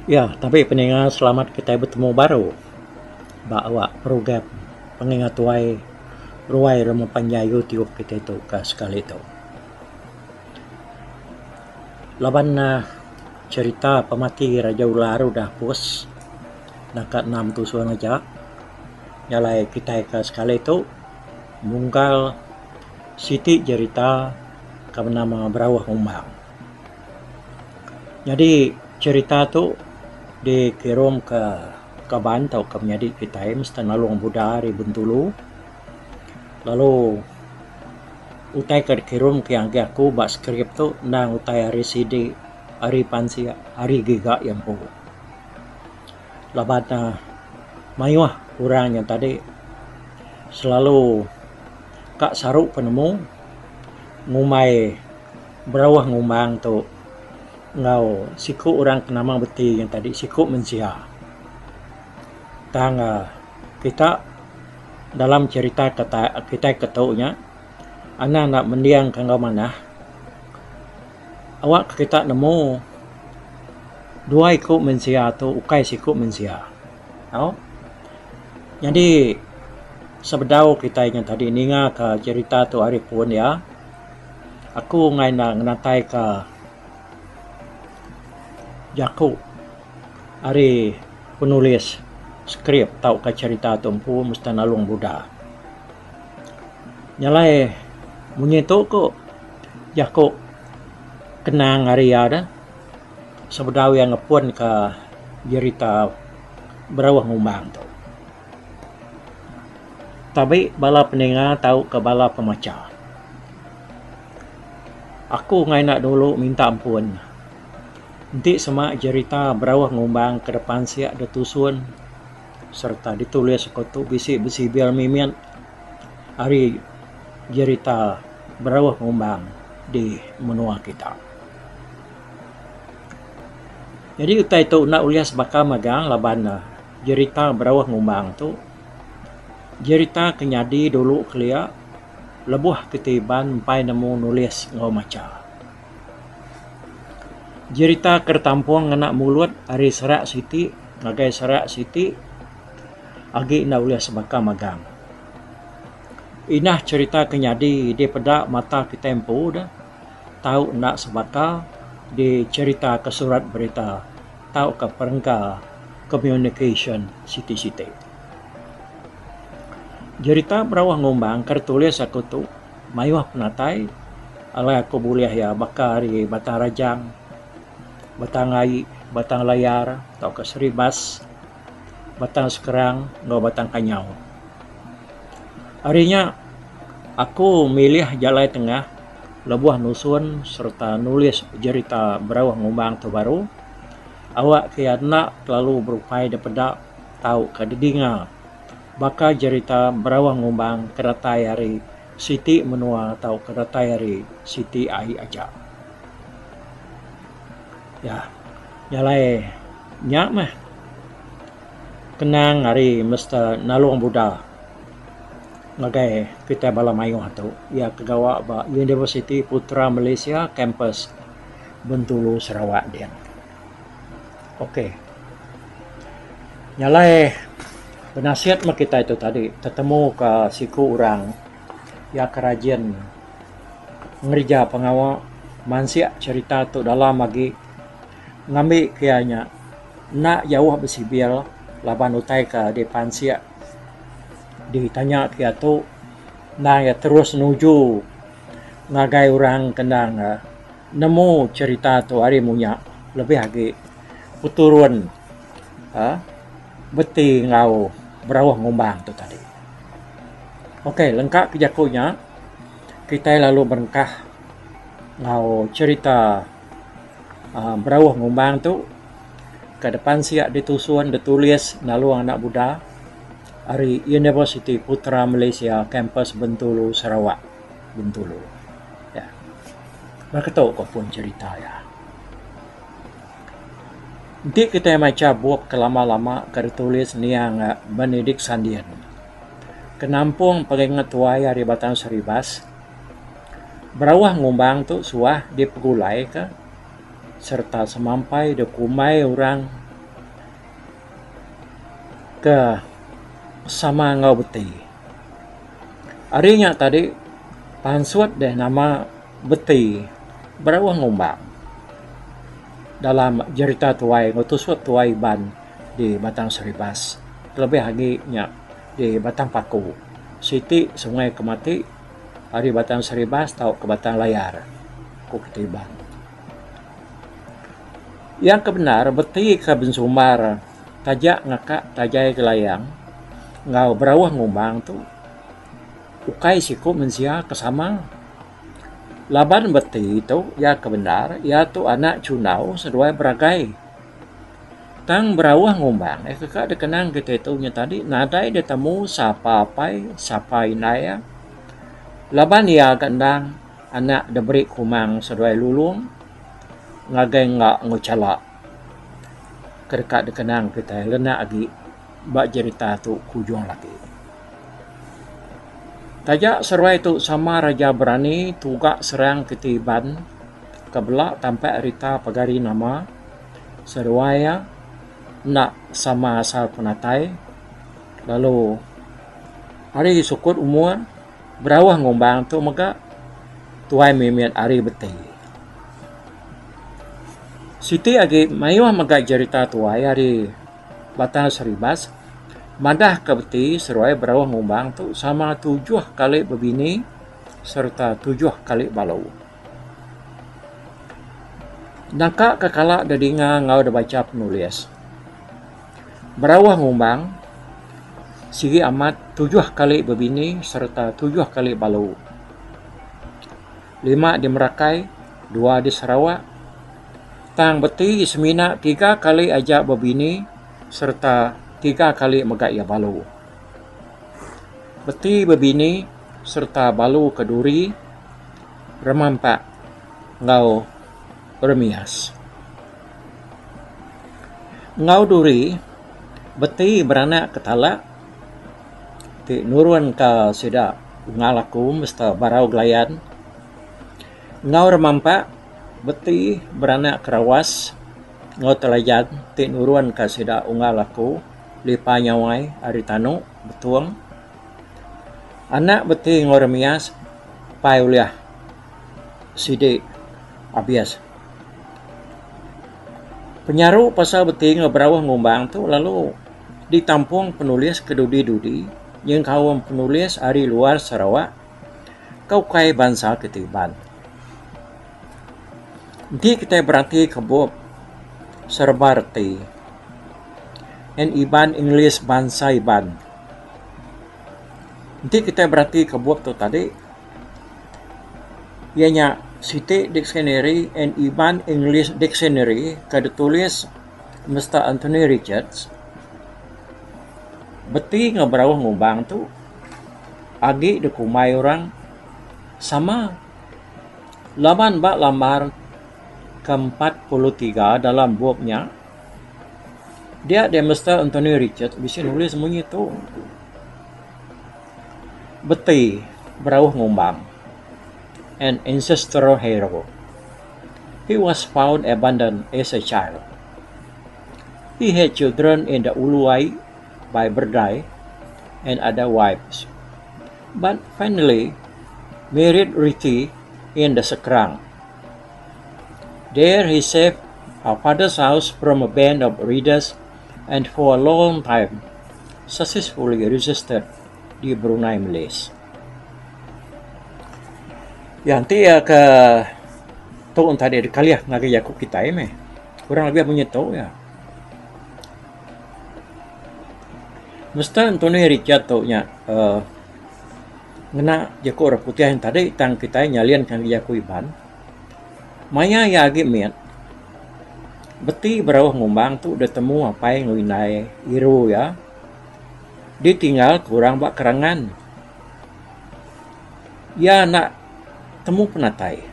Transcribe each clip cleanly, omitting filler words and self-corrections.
Ya, tabi peninga selamat kitai betemu baru ba awak program Pengingat Tuai Ruai Rumah Panjai YouTube kitai tu ka sekali tu. Laban ne cherita pemati Raja Ular udah pus naka enam tusun aja nya alai kitai ka sekali tu mungkal siti jerita ka benama Berauh Umbang. Nyadi cherita tu dikirumka kaban tauka menyadi kitai mesti nulung Buddha ari Bintulu lalu utai ke dikirumka iya ngagai aku ba skrip tu endang utai ari sidi ari pansik ari giga iya empu. Laban ne mayuh orang nya tadi selalu ka saru penemu ngumbai Berauh ngumbang tu enggau siku orang ke nama beti nya tadi siku mensia. Tang uhh kita dalam cherita kitai ke tu nya anang enda mending ka enggau manah awak ka kita nemu dua iku mensia tu ukai siku mensia. Au nyadi sebedau kitai nya tadi ninga ka cherita tu ari pun iya. Aku enggai enda ngenataika jaku ari penulis skrip tauka cherita tu empu mesti nulung Buddha. Nya alai munyi tu ku jaku kenang ari iya deh sebedau iya ngepunka jerita Berauh Ngumbang tu. Tabi bala peninga tauka bala pemacha. Aku enggai enda dulu minta ampun. Enti sema jerita Berauh Ngumbang ke depan sia ditusun sereta ditulis aku tu bisi besibil mimit ari jerita Berauh Ngumbang di menua kita. Nyadi utai tu enda ulih sebaka magang laban ne Jerita Berauh Ngumbang tu jerita ke nyadi dulu kelia lebuh kiti Iban empai nemu nulis enggau macha. Jerita ke ditampung ngena mulut ari serak siti ngagai serak siti agi enda ulih sebaka magang. Inah cherita ke nyadi dipeda mata kitai empu deh tau enda sebaka dicheritaka surat berita. tauka perengka komunikasyen siti-siti. Jerita Berauh Ngumbang ke ditulis aku tu mayuh penatai alai aku bulih iya baka ari Batang Rajang, Batang Ai, Batang Layar tauka Seribas, Batang Skrang enggau Batang Kanyau. Ari nya aku milih jalai tengah lebuh nusun sereta nulis jerita Berauh Ngumbang tu baru. Awak ke iya enda kelalu berupai dipeda tauka didinga baka jerita Berauh Ngumbang ke datai ari siti menua tauka datai ari siti ai aja. Ya, nya alai nya meh kenang ari Mister Nalong Buda ngagai kitai bala mayuh tu iya ke gawa ba Universiti Putra Malaysia Kampus Bentulu Sarawak din. Ok. Nya alai benasit meh kitai tu tadi tetemu ka siku orang iya ke rajin ngereja pengawa mansik cherita tu dalam agi ngambi ke iya nya enda jauh besibil laban utai ke dipansik ditanya ke iya tu endang iya terus nuju ngagai orang ke endang nemu cherita tu ari munya lebih agi peturun uhh beti enggau berauh ngumbang tu tadi. Ok lengka ke jaku nya kitai lalu berengkah enggau cherita uhh berauh ngumbang tu ke depan sia ditusun ditulis ngalung anak Buddha ari Universiti Putra Malaysia Kampus Bentulu Sarawak Bentulu. Ya. Baka tu ko pun cherita iya. Enti kitai macha bup ke lama-lama ke ditulis niang Benedict Sandin ke nampung pengingat tuai ari Batang Saribas, Berauh Ngumbang tu suah dipegulaika sereta semampai dikumbai orang. Ke sama enggau Beti. Ari nya tadi pansut deh nama Beti Berauh Ngumbang dalam jerita tuai enggau tusut tuai Iban di Batang Saribas kelebih agi nya di Batang Paku siti sungai ke mati ari Batang Saribas tauka Batang Layar ku kitai Iban. Iya ke bendar beti ke bensumbar taja ngaka tajai gelayang enggau Berauh Ngumbang tu ukai siku mensia ke sama. Laban beti tu iya ke bendar iya tu anak Chundau seduai Beragai. Tang Berauh Ngumbang iya ke ka dikenang kitai tu nya tadi nadai ditemu sapa apai sapa indai iya. Laban iya ga endang anak diberi Kumang seduai Lulong ngagai enggau enggau chala ke deka dikenang kitai lenak agi ba jerita tu ke ujung lagi. Taja seruai tu sama raja berani tuga serang kiti Iban ke bela tampak rita pegari nama seruai iya enda sama asal penatai lalu ari sukut umur Berauh Ngumbang tu mega tuai mimit ari Beti. Siti agi mayuh mega jerita tuai ari Batang Saribas madah ke beti seruai Berauh Ngumbang tu sama tujuh kali bebini sereta tujuh kali balu. Naka ke kala didinga enggau dibacha penulis. Berauh Ngumbang sigi amat tujuh kali bebini sereta tujuh kali balu. Lima di Merakai, dua di Sarawak. Tang beti semina tiga kali aja bebini sereta tiga kali mega iya balu. Beti bebini sereta balu ke Duri, Remampak enggau Remias. Enggau Duri, beti beranak ke Talak ti nurunka sida Unggal Akum sereta Barau Gelayan. Enggau Remampak, Beti beranak Kerawas enggau Telajan ti nurunka sida unggal aku Lipa Nyawai ari Tanu, Betong. Anak Beti enggau Remias pai ulih sidi abis. Penyaru pasal Beti enggau Berauh Ngumbang tu lalu ditampung penulis ke dudi-dudi nyengkaum penulis ari luar Sarawak ke ukai bansa kitai Iban. Enti kitai berati ke bup sereba reti en Iban English bansa Iban. Enti kitai berati ke bup tu tadi iya nya siti dictionary en Iban English dictionary ke ditulis Mister Anthony Richards beti enggau Berauh Ngumbang tu agi dikumbai orang sama. Laban ba lambar ke 43 dalam bup nya, dia deh Mister Anthony Richards bisi nulis munyi tu, Beti Berauh Ngumbang, an ancestral hero. He was found abandoned as a child. He had children in the Ulu Ai by Berdai and other wives. But finally married Riti in the Sekrang. There he saved her father's house from a band of raiders and for a long time successfully resisted the Brunei Malays. Ya enti iya ke tu tadi dikalih ngagai jaku kitai meh. Kurang lebih munyi tu iya. Mister Anthony Richard tu nya uhh ngena jaku orang putih yen tadi tang kitai nyalin ka jaku Iban. Maya iya agi mit beti berauh ngumbang tu deh temu apai enggau indai iru iya ditinggal ke orang ba kerangan. Iya enda temu penatai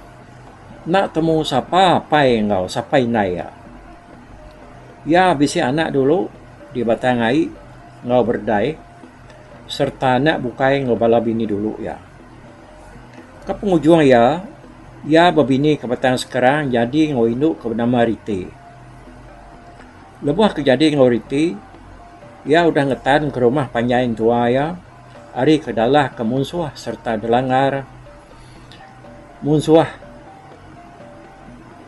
enda temu sapa apai enggau sapa indai iya. Iya bisi anak dulu di Batang Ai enggau Berdai sereta anak bukai enggau bala bini dulu iya. Ke pengujung iya, iya bebini ke Batang Sekerang jadi enggau indu ke benama Riti. Lebuh ke jadi enggau Riti. Iya udah ngetanka rumah panjai entua iya ari ke dalahka munsuh sereta dilanggar munsuh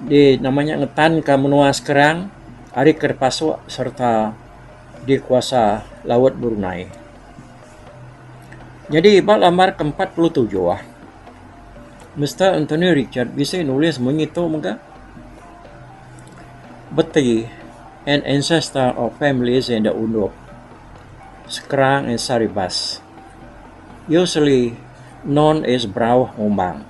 di nama nya ngetanka menua Skrang ari ke dipasuk sereta dikuasa Laut Brunei. Nyadi ba lambar ke 47 Mister Anthony Richard bisi nulis munyi tu mega Beti an ancestor of families in the Undop, Skrang and Saribas usually known as Brauh Ngumbang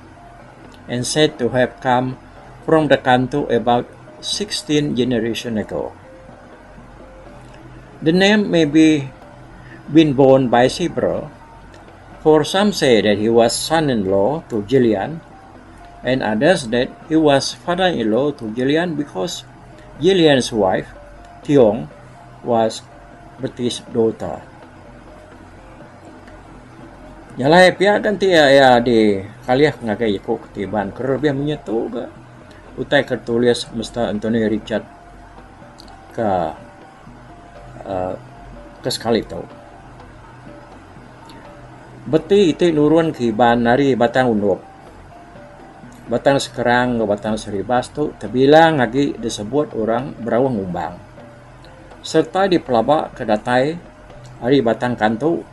and said to have come from the Kantu about 16 generation ago. The name may be been borne by several, for some say that he was son-in-law to Jelian and others that he was father-in-law to Jelian because Jelian's wife, Tiong, was Beti's daughter. Nya alai pia ga enti iya di kalih ngagai jaku ketiban ke lebih menyetu ga utai ke tulis Mister Anthony Richard ke uhh ke sekali tu. Beti ti nurun ke Iban ari Batang Undop. Batang Skrang enggau Batang Saribas tu tebilang agi disebut orang Berauh Ngumbang sereta dipelaba ke datai ari Batang Kantu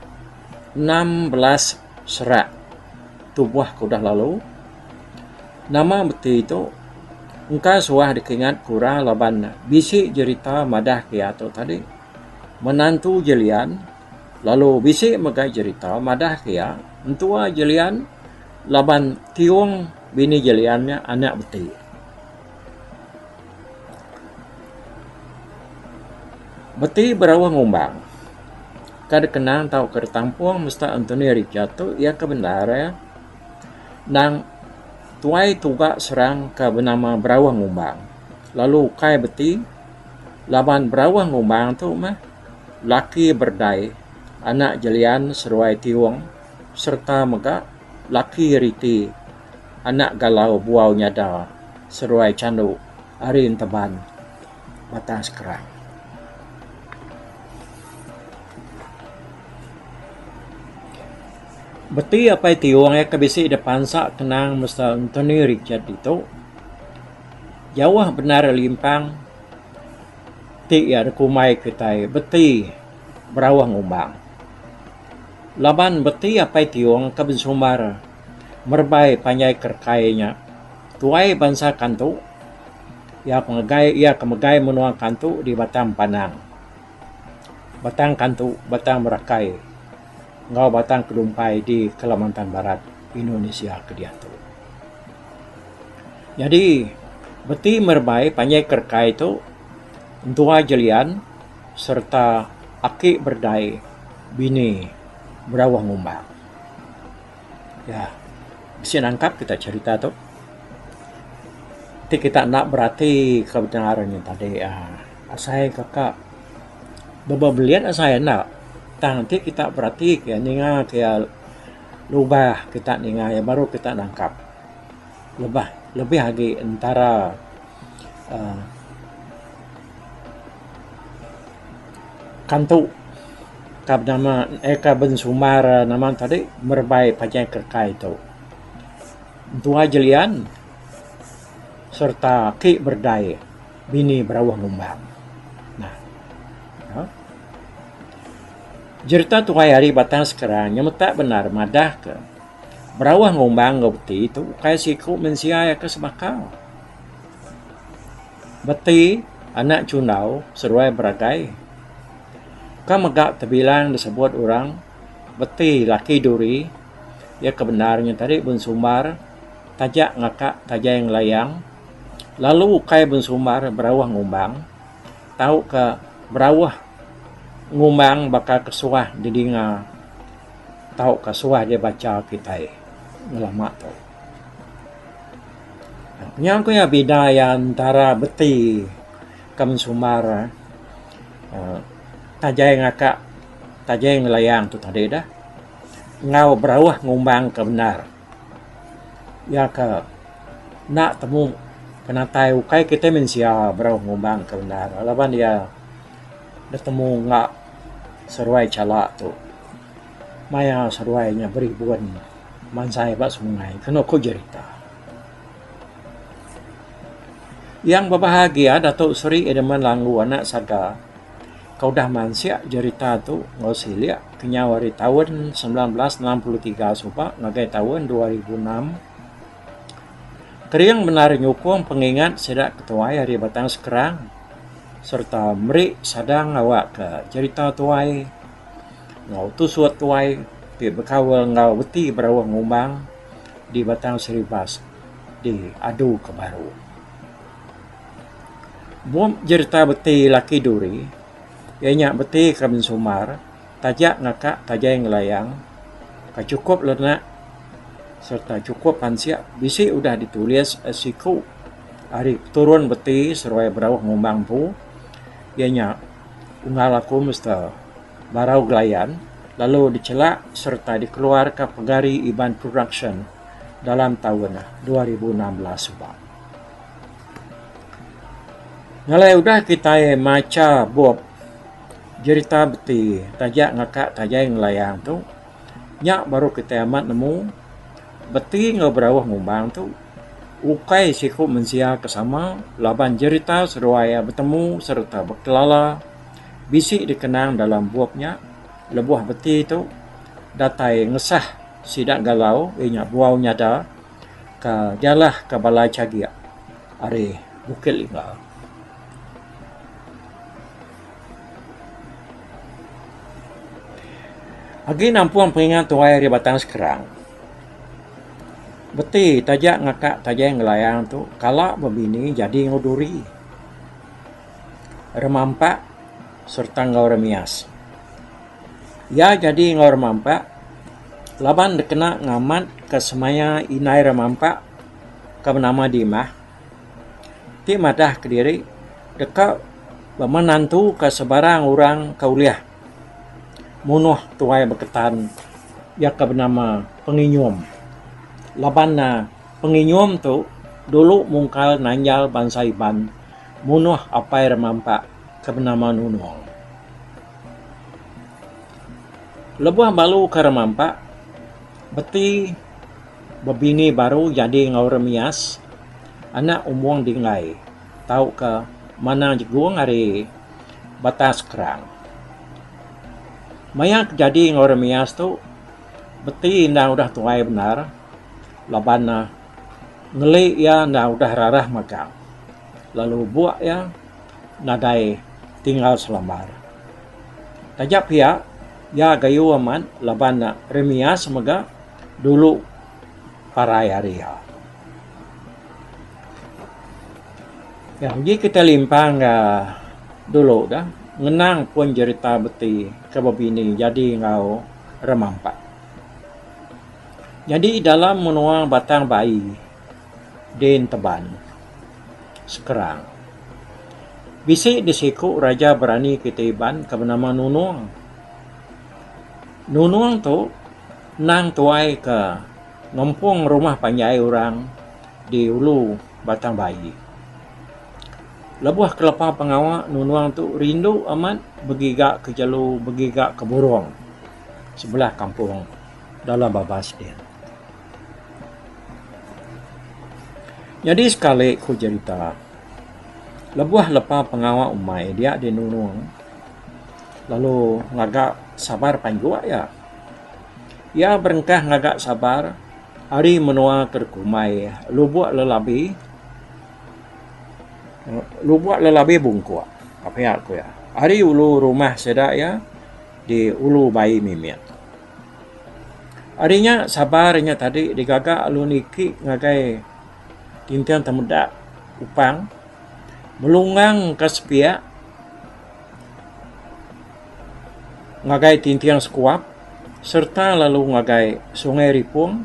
16 serak tubuh ke udah lalu. Nama beti tu engka suah dikingat ke orang laban bisi jerita madah ke iya tu tadi menantu Jelian lalu bisi mega jerita madah ke iya entua Jelian laban tiong bini Jelian nya anak beti. Beti berauh ngumbang ka dikenang tauka ditampung mesta Anthony Richard tu iya ke bendar iya. Endang tuai tuga serang ke benama Berauh Ngumbang lalu ukai beti laban Berauh Ngumbang tu meh laki Berdai anak Jelian seduai Tiong sereta mega laki Riti anak Galau Buau Nyada seduai Chandu ari Enteban Batang Skrang. Beti apai tiong iya ke bisi da pansa kenang Mister Anthony Richard ditu jauh bendar limpang ti iya da kumbai kitai beti berauh ngumbang. Laban beti apai tiong ke besumbar merebai panjai kerekai nya tuai bansa kantu iya pengegai iya ke megai menua kantu di Batang Panang. Batang Kantu, Batang Merakai enggau Batang Kedumpai di Kalimantan Barat, Indonesia ke diatu. Nyadi, beti merebai panjai kerekai tu entua Jelian sereta aki Berdai bini Berauh Ngumbang. Ya, bisi nangkap kita cherita tu. Ti kita enda berati ke bendar nya tadi aaa. Asai kaka bebelit asai enda tang enti kita berati ke ninga ke lubah kita ninga iya baru kita nangkap lebah lebih agi entara uhh kantu ka benama eh ka bensumbar nama tadi merebai panjai kerekai tu. Entua jelian sereta aki berdai. Bini Berauh Ngumbang. Nah. Ha? Jerita tuai ari Batang Skrang nyemetak bendar madah ke Berauh Ngumbang enggau Beti tu ukai siku mensia iya ke sebaka. Beti anak Chundau seruai Beragai. Ka mega tebilang disebut orang Beti laki duri iya ke bendar nya tadi bensumbar taja ngaka tajai ngelayang. Lalu ukai bensumbar berauh ngumbang tauka berauh ngumbang baka ke suah didinga tauka suah dibacha kitai ngelama tu. Nya ku iya bida iya entara beti ke bensumbar uhh tajai ngaka tajai ngelayang tu tadi dah enggau berauh ngumbang ke bendar. Iya ke enda temu penatai ukai kitai mensia berauh ngumbang ke bendar laban iya betemu enggau. seruai chala tu maya seruai nya beribun mansai ba sungai kenu ku jerita. Yang berbahagia Dato Sri Edmund Langgu anak Saga ke udah mansik jerita tu enggau silik kenyau ari taun 1963 suba ngagai taun 2006. Kering bendar nyukung pengingat sida ketuai ari Batang Skrang sereta meri sadang awakka jerita tuai enggau tusut tuai ti bekaul enggau beti berauh ngumbang di Batang Seribas diadu ke baru. Bup jerita beti laki duri iya nya beti ke bensumbar taja ngaka tajai ngelayang ke chukup lenak sereta chukup pansik bisi udah ditulis siku ari peturun beti seruai berauh ngumbang empu iya nya unggal aku Mister Barau Gelayan lalu dichelak sereta dikeluarka Pegari Iban Production dalam taun 2016 suba. Ngalai udah kitai macha bup jerita beti taja ngaka tajai ngelayang tu nya baru kitai amat nemu beti enggau berauh ngumbang tu ukai siku mensia ke sama laban jerita seduai iya betemu sereta bekelala bisi dikenang dalam bup nya lebuh beti tu datai ngesah sida galau iya nya buau nyada ke dialah ke balai chagik ari Bukit Lingga. Agi nampung pengingat tuai ari Batang Skrang. Beti taja ngaka tajai ngelayang tu kala bebini jadi enggau duri. Remampak sereta enggau remias. Iya jadi enggau remampak laban dikena ngamatka semaya indai remampak ke benama Dimah ti madah kediri deka bemenantuka sebarang orang ke ulih munuh tuai Beketan iya ke benama Penginyum. Laban ne Penginyum tu dulu mungkal nanjal bansa Iban munuh apai Remampak ke benama Nunung. Lebuh balu ke Remampak beti bebini baru jadi enggau Remias anak Umbong Dinggai tauka Manang Jegung ari Batang Skrang. Maya ke jadi enggau Remias tu beti endang udah tuai bendar laban ne ngeli iya endang udah rarah mega lalu buk iya nadai tinggal selambar. Taja pia iya gayu amat laban ne Remias mega dulu parai ari iya. Ya uji kita limpang ga dulu da ngenang pun jerita beti ke bebini jadi enggau remampak. Nyadi dalam menua Batang Bai di Enteban Skrang bisi disiku raja berani kitai Iban ke benama Nunong. Nunong tu endang tuai ke ngempung rumah panjai orang di ulu Batang Bai. Lebuh kelepa pengawa Nunong tu rindu amat begiga ke jelu begiga ke burung sebelah kampung dalam babas din. Nyadi sekali ku jerita lebuh lepa pengawa umai dia di Nunong lalu ngaga sabar panjuk iya. Iya berengkah ngaga sabar ari menua ke dikumbai Lubok Lelabi Lubok Lelabi Bungkuk pia ku iya. Ari ulu rumah sida iya di ulu Bai Mimit. Ari nya sabar nya tadi digaga lalu niki ngagai tinting temedak upang melunggang ka sepiak ngagai tinting sekuap sereta lalu ngagai Sungai Ripong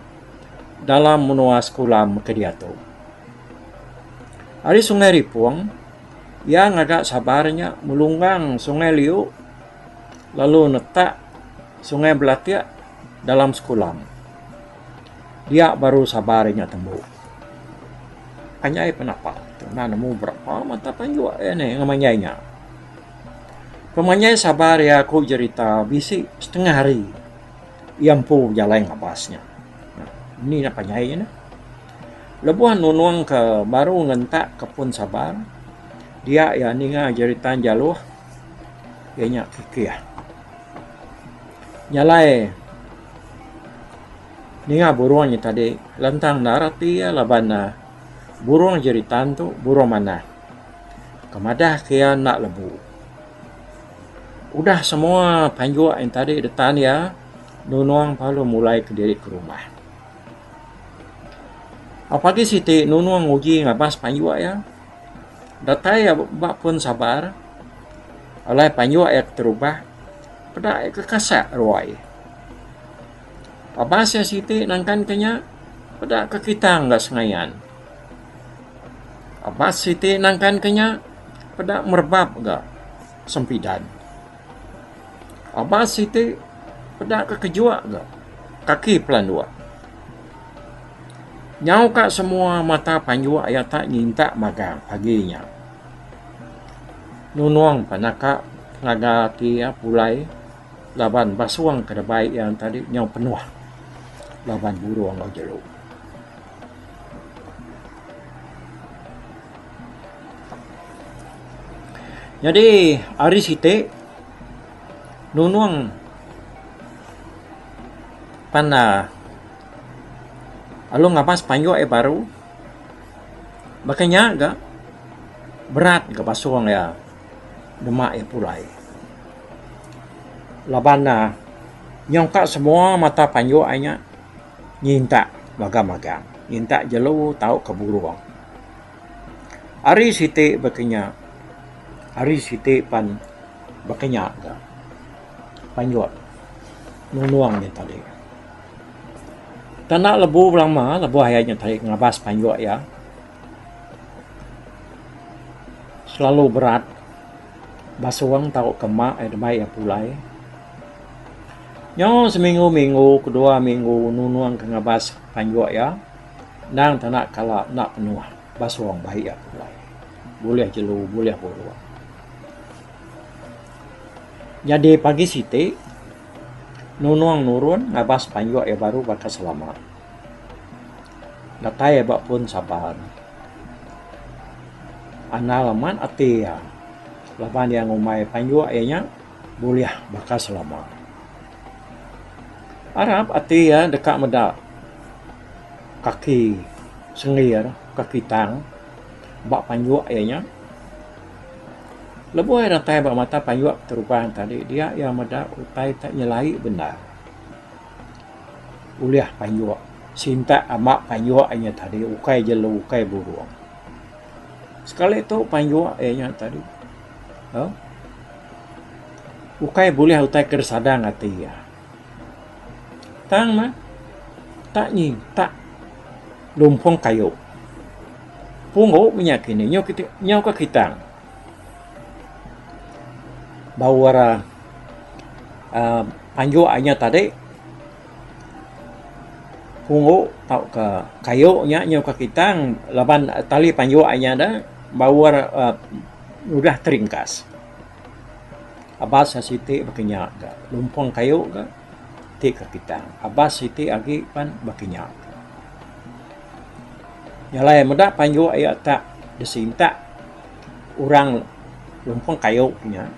dalam menua Sekulam ke diatu. Ari Sungai Ripong iya ngaga sabar nya melunggang Sungai Liu lalu netak Sungai Belatik dalam sekulam. Dia baru sabar inya tembu. Panjai penapa tu enda nemu berapa mata panjuk iya nih ngemanjai nya. Pemanjai sabar iya ku jerita bisi setengah hari iya empu bejalai ngabas nya. Ni nya panjai nya neh. Lebuh nunung ke baru ngentak ke pun sabar dia iya ninga jeritan Jaloh iya nya kikih. Nya alai ninga burung nya tadi lantang endar ati iya laban ne burung jeritan tu burung manah. Ke madah ke iya enda lebu. Udah semua panjuk yen tadi detan iya nunung lalu mulai kediri ke rumah. Pagi siti nunung nguji ngabas panjuk iya. Datai iya ba pun sabar alai panjuk iya keterubah peda iya ke kasak ruai. Abas iya siti nangkan ke nya peda ke kitang ga sengayan. Abas siti nangkan ke nya peda merebap ga sempidan. Abas siti peda ke kejuk ga kaki pelanduk. Nyau ka semua mata panjuk iya tak nyintak magang pagi nya. Nunung pa naka pengaga ati iya pulai laban basung ke debai iya tadi nyau penuh laban burung enggau jelu. Nyadi ari siti nunung pan uhh lalu ngabas panjuk iya baru baka nya ga berat ga pasung iya dema iya pulai. Laban ne nyungka semua mata panjuk iya nya. Nyintak magang-magang, nyintak jelu tauka burung. Ari siti baka nya, ari siti pan baka nya ga panjuk nulung nya tadi. Tanda lebu belama lebuh iya nya tadi ngabas panjuk iya selalu berat basung tauka ma iya dibai iya pulai. Nyau seminggu-minggu kedua minggu nunung ke ngabas panjuk iya endang tanda kala enda penuh basung bai iya pulai bulih jelu bulih burung. Nyadi pagi siti nunung nurun ngabas panjuk iya baru baka selama. Datai ba pun saban andal amat ati iya laban iya ngumbai panjuk iya nya. Bulih baka selama. Arap ati iya deka meda kaki sengir, kaki tang ba panjuk iya nya. Lebuh iya datai ba mata panjuk keterubah tadi dia iya meda utai ti nyelai bendar. Ulih panjuk sintak amba panjuk iya tadi ukai jelu ukai burung. Sekali tu panjuk iya nya tadi uhh ukai bulih utai ke disadang ati iya. Tang meh tak nyintak lumpung kayu. Punggu meh nya kini nyau kiti nyau ka kitang. Bau ra uhh panjuk inya tadi punggu tauka kayu nya nyau ka kitang laban tali panjuk inya da bau ra udah teringkas. Abas siti baka nya ga lumpung kayu ga ti ka kitang. Abas siti agi pan baka nya. Nya alai meda panjuk iya tak disintak orang lumpung kayu nya.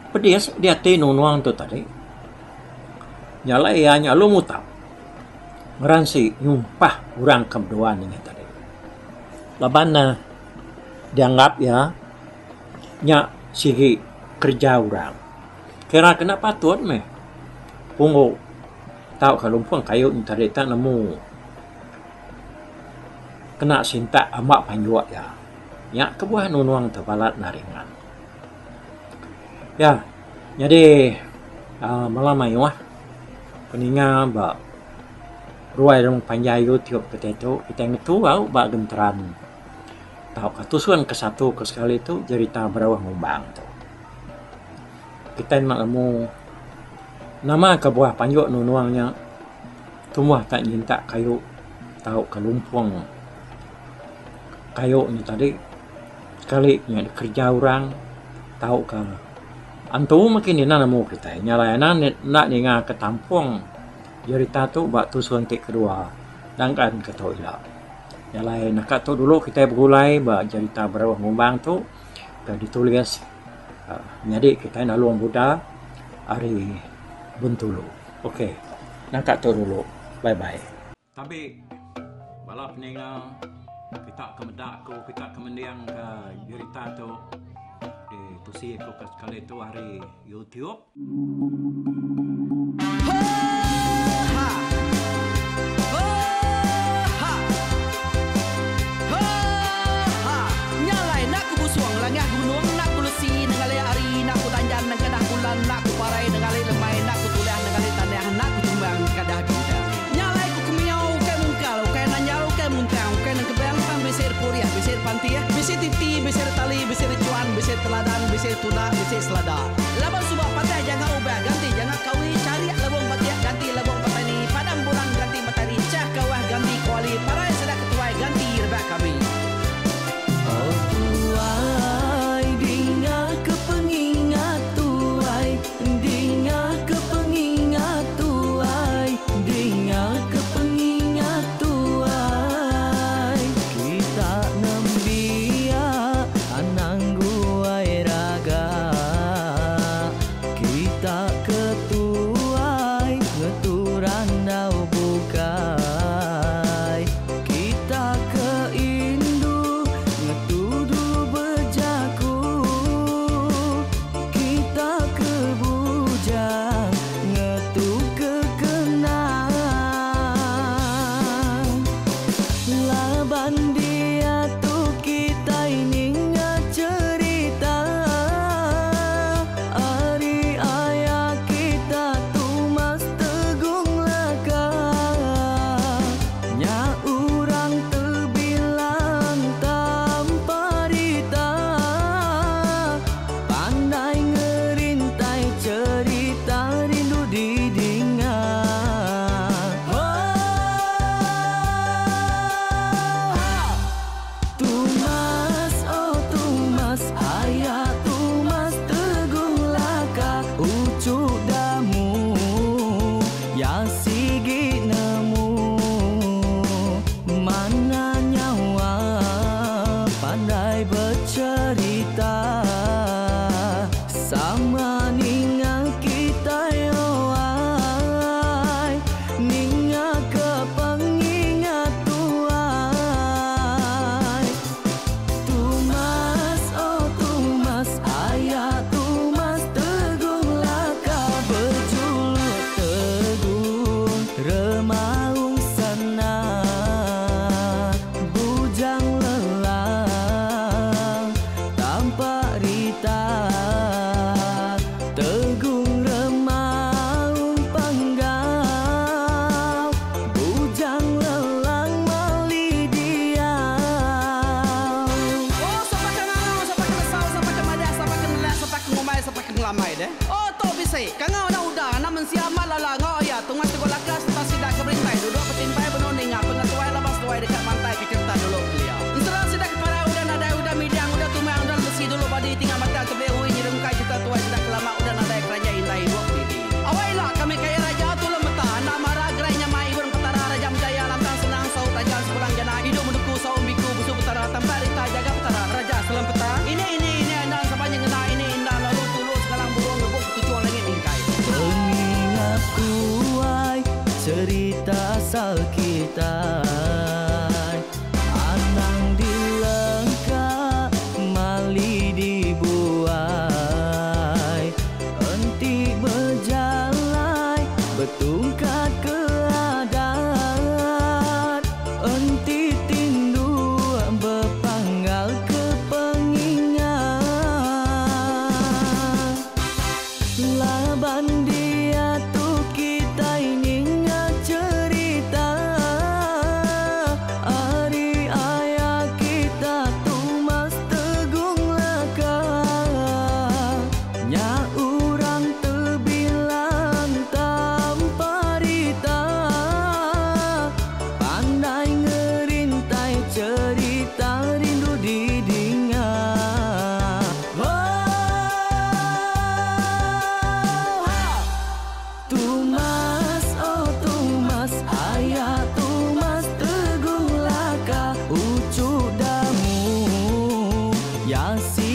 Pedis diati nunung tu tadi. Nya alai iya nya lalu mutap ngeransi nyumpah orang ke beduan inya tadi. Laban ne dianggap iya nya sigi kereja orang. Kira ke enda patut meh punggu tauka lumpung kayu nya tadi tak nemu kena sintak amba panjuk iya. Nya kebuah nunung tu balat enda ringan. Ya nyadi uhh bala mayuh peninga ba ruai rumah panjai YouTube kitai tu kitai ngetu au ba genteran tauka tusun ke satu ke sekali tu jerita Berauh Ngumbang tu. Kitai enda nemu nama kebuah panjuk nunung nya tumbuh tak nyintak kayu tauka lumpung kayu nya tadi. Sekali nya dikereja orang. Tauka antu meh kini enda nemu kitai. Nya alai anang enda ninga ke tampung jerita tu ba tusun ti kedua nangkan ke tu ila. Nya alai naka tu dulu kitai begulai ba jerita Berauh Ngumbang tu ke ditulis nyadi kitai nalung Buddha ari Bintulu. Ok naka tu dulu. Bye bye. Tabi bala peninga kita ke meda aku kita ke mending ka jerita tu ditusi aku ke sekali tu ari YouTube. Laban suba patah janga ubah ganti janga kawi charik lebong batik ganti lebong petani padam bulan ganti matari chah kawah ganti kuali parai sida ketuai ganti rebak kami. Oh tuai dinga ke pengingat tuai dinga ke pengingat tuai dinga ke pengingat tuai kita nembiak anang guai raga kita ke tuai ngetu randau bukai kita ke indu ngetu dulu bejaku kita ke bujang ngetu ke kenang laban diatu kitai ninga cherita ari aya kita Tumas Tegung Laka nya urang tebilang tanpa rita pandai ngerintai cherita rindu didinga. Tumas oh Tumas aya Tumas Tegung Laka uchu damu ya sigi nemu mana nyawa pandai becerita sama ninga kitai owai ninga ke pengingat tuai Tumas oh Tumas aya Tumas Tegung Laka bejuluk Tegung Remaung Sana Bujang Lelang tanpa rita Tegung Remaung Panggau Bujang Lelang mali diau. Oh sapa ke ngangau sapa ke nesau sapa ke madah sapa ke nelak sapa ke ngumbai sapa ke ngelamai deh. Oh tu bisi kangau anak uda anak mensia amat lala enggau iya Tungas Teguh Laka sereta sida ke berintai duduk betimpai benung ninga pengetuai laban seduai deka mantai ke cherita dulu kelia. Ensera sida ke parai udah nadai udah midang udah tumang udah lesi dulu badi tinggal batang tebeli ui nyerungkai cherita tuai sida ke lama udah nadai keranjai indai idup didi. Awai ila kami kaya raja tulung meta anak mara gerai nyamai ibun petara raja menjaya lantang senang saut raja sepulang jana idup menuku saum biku busu petara tampak rita jaga petara raja selempeta ini ini ini andan sapa nyengena ini indah lalu tulu segalang burung ngebuk ketuchung langit mingkai. Pengingat tuai cerita asal kitai anang dilengka mali dibuai enti bejalai betungkat ke adat enti tindu bepanggal ke pengingat laban diatu kitai ninga cherita. Ya.